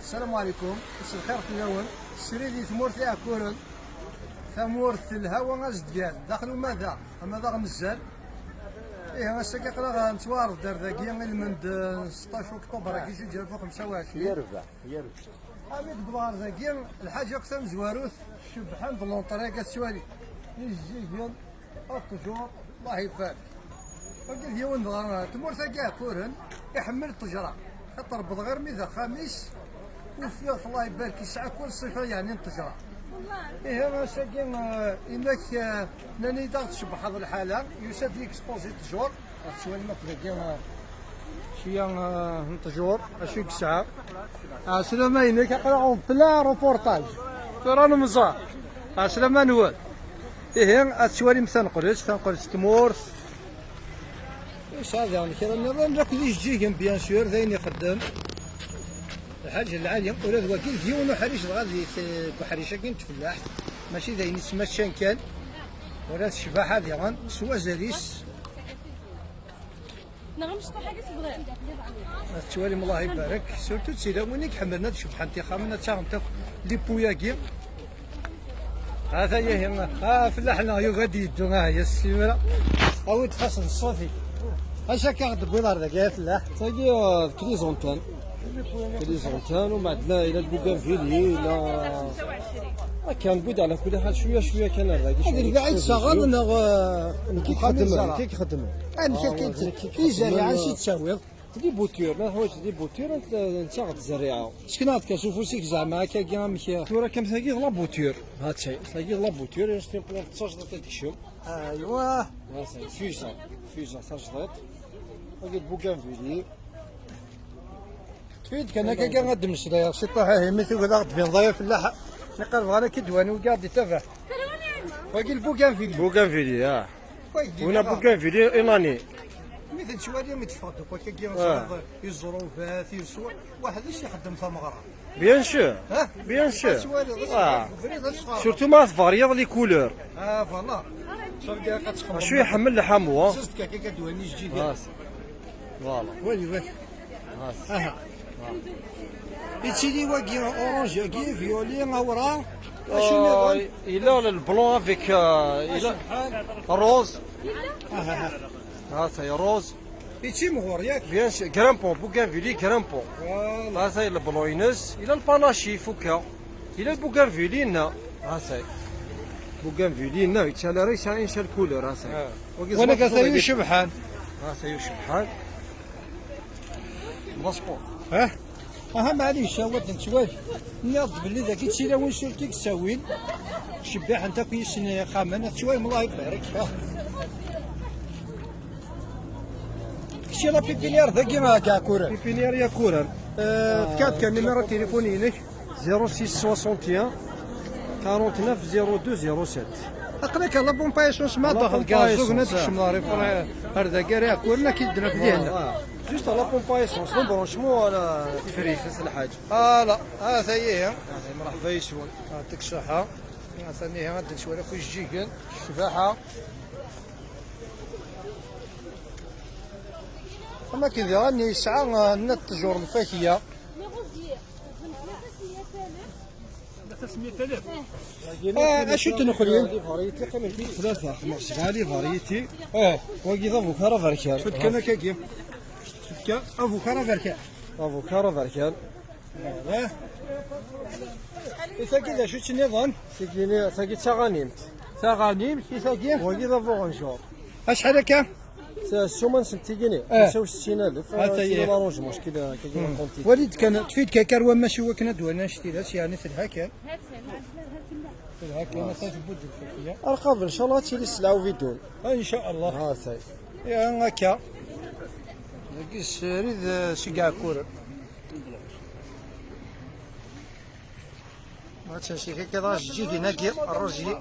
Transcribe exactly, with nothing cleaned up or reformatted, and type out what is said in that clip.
السلام عليكم، مساء الخير فياون. Srid di tmurt Iɛekkuren, tamurt n lhawa azedgan, daxel umadaɣ, amadaɣ n zzan. Ihi, ass-agi aql-aɣ nettwaɛreḍ-d ar dagi, ilmend n seṭṭac uktuber-agi, zuǧ alaf u xemsa u ɛecrin. Yerbeḥ, yerbeḥ. Ami d-wwḍeɣ ar dagi, lḥaǧa akk tamezwarut, cebḥen d l'entrée-agi, ad tettwali. Ijeǧǧigen, ṭṭjur, Allah ibarek. Wagi d yiwen dɣa, tmurt-agi Iɛekkuren, iḥemmel ṭṭejra. Xaṭer wwḍeɣ armi d axxam-is, ufiɣ-t, Allah ibarek, yesɛa kul ṣṣifa, yeɛni, n ṭṭejra. Ihi, ass-agi, eh, inak, eh, nnan-iyi-d ad tcebḥeḍ lḥala, yusa-d yexpozi ṭṭjur. Ad tettwalim akk dagi, ah, cwiya, ah, n ṭṭjur, acu i yesɛa. Ɛeslama-inek, aql-aɣ en plein reportage. Tura nemẓer. Ɛeslama-nwen. Ihi, ad tettwalim taneqlest, taneqlest n tmurt. Yesɛa daɣen kra nniḍen, akk d ijeǧǧigen, bien sûr, d ayen ixeddem. Lḥaǧ lɛali, ula d wagi d yiwen uḥric dɣa di t-, deg uḥric-agi n tfellaḥt. Mačči d ayen yettmaččan kan. Ula d ccbaḥa diɣen, s wazal-is. Neɣ amecṭuḥ-agi tebɣiḍ? Ma tettwalim, Allah ibarek, surtout d tilawin i iḥemmlen ad cebbḥent ixxamen, ad taɣent akk les poux-agi. Ata ihi, ah, fellaḥ-nneɣ yugi ad d-yeddu, ah, yes, imir-a. Awi-d faṣel n ṣṣut-ik. Acu akka ɣ-d-tewwiḍ ar dagi, ay afellaḥ? Tagi, ah, d chrysanthème. Chrysanthème, ومعدنا إلى البوغانفيلي، إلى Akka, newwi-d ɛla kulli ḥal cwiya, cwiya kan ar dagi. Ad cwiya lbiɛ i tessaɣeḍ neɣ, eh, nekk i ixeddmen, nekk i ixeddmen. Amek akka i t-, i zerriɛa ansi tt-tawiḍ? D les boutures, ma teḥwaǧ des boutures, ad ntaɣ-d zzerriɛa. Sken-aɣ-d kan s ufus-ik zeɛma akkagi amek, eh? Tura kam tagi d la bouture. Ha-tt-ay, tagi d la bouture, c'est une plante d tajdiṭ ad tekcem. Aywa. Ha-tt-ay, tfuza, tfuza tajdiṭ. Tagi d bougainvillée. Tfid kan akka kan ad d-mmeslayeɣ ciṭuḥ, ahi mi tugiḍ ad ɣ-d-tbineḍ ay afellaḥ. Mi qerbeɣ ara k-id-wani ugaɣ d-itabaḥ. Wagi lbuganvili. Buganvili, ah. Wagi d-, wina buganvili inani. Mi t-nettwali mi d-teffeɣ-d akk akkagi, ah, iẓrubat, isu, waḥed-is ixeddem tameɣra. Bien sûr. Ha? Bien sûr. Ad twaliḍ, ah, ubrid ad tesxerxer. Surtout ma tvaryeḍ les couleurs. Ah, voilà. Acu iḥemmel lḥamu, ah? Juste kan akka d-wani ijeǧǧigen. Ah, voilà. Wali, wali. Aha. Yettili wagi orange, wagi violet, awraɣ. Acu nniḍen? Euh, il a le blanc avec, euh, il a rose. Aha, aha. Ah, c'est rose. Yettimɣur, yak? Bien sûr, grimpant, bougainvillée grimpant. Voilà. Ah, c'est le blanc-ines. Il a le panache, ifukka. Il a le bougainvillée, non. Ah, c'est bougainvillée, non. Il a la race, une seule couleur, ah, c'est. Ah. Wagi ẓwir, ata yu cebḥan. Ah, c'est yu cebḥan. Pasport. Ha? Aha, maɛlic, awad nettwali. Nniɣ-d belli dagi d tilawin surtout i yettawin. Cebbiḥent akk yis-sen ixxamen, ad tettwalim, Allah ibarek. Ha. Kečč la pépinière dagi, a Iɛekkuren? Pépinière Iɛekkuren. Euh, fkiɣ-d kan numéro téléphone-inek. Zéro six soixante et un, quarante-neuf, zéro deux, zéro sept. Aql-ak à la pompe à essence, ma la daxel pompe à kazug, essence, ad tekcem ar dagi ar Iɛekkuren, ad k-id-naf dihin. Voilà. Juste à la pompe à essence, le branchement, ala tefrit, c'est le حاجة. Voilà, ha-t-a ihi. Merḥba yes-wen. Yeɛṭik ṣṣeḥḥa. Ha-t-a ihi, ad d-nettwali akk ijeǧǧigen, ccbaḥa. Am akken diɣen yesɛa, ah, nna ṭṭjur n lfakya. Ah, acu tenxelin? Tlata, xemsa, sebɛa les variétés. Ah. Wagi d abukar aberkan. Tfekka akkagi. Tfekka abukar aberkan. Abukar aberkan. Ah. I tagi d acu-tt nniḍen? Tagi, tagi d taɣanimt. Taɣanimt, i tagi? Wagi d abuɣenjur. Acḥal akka? Ssuma-nsent tigini, eh, xemsa u settin alef, ha-t-a, eh, ihi. L'arrangement, je kila, kila, hmm, quantité. Wali-d kan, tfid kan kar wammas i wakken ad d-wali annect-ilas, yeɛni telha kan. Telha kan, ata tewwi-d lfakya. Arqab, ncallah, ad tili sselɛa ubidun. Ah, ncallah. Ha-t-a. Ya, akka. Dagi srid, eh, seg Iɛekkuren. Ma tensik akka, d ajeǧǧig-nagi, rruzi.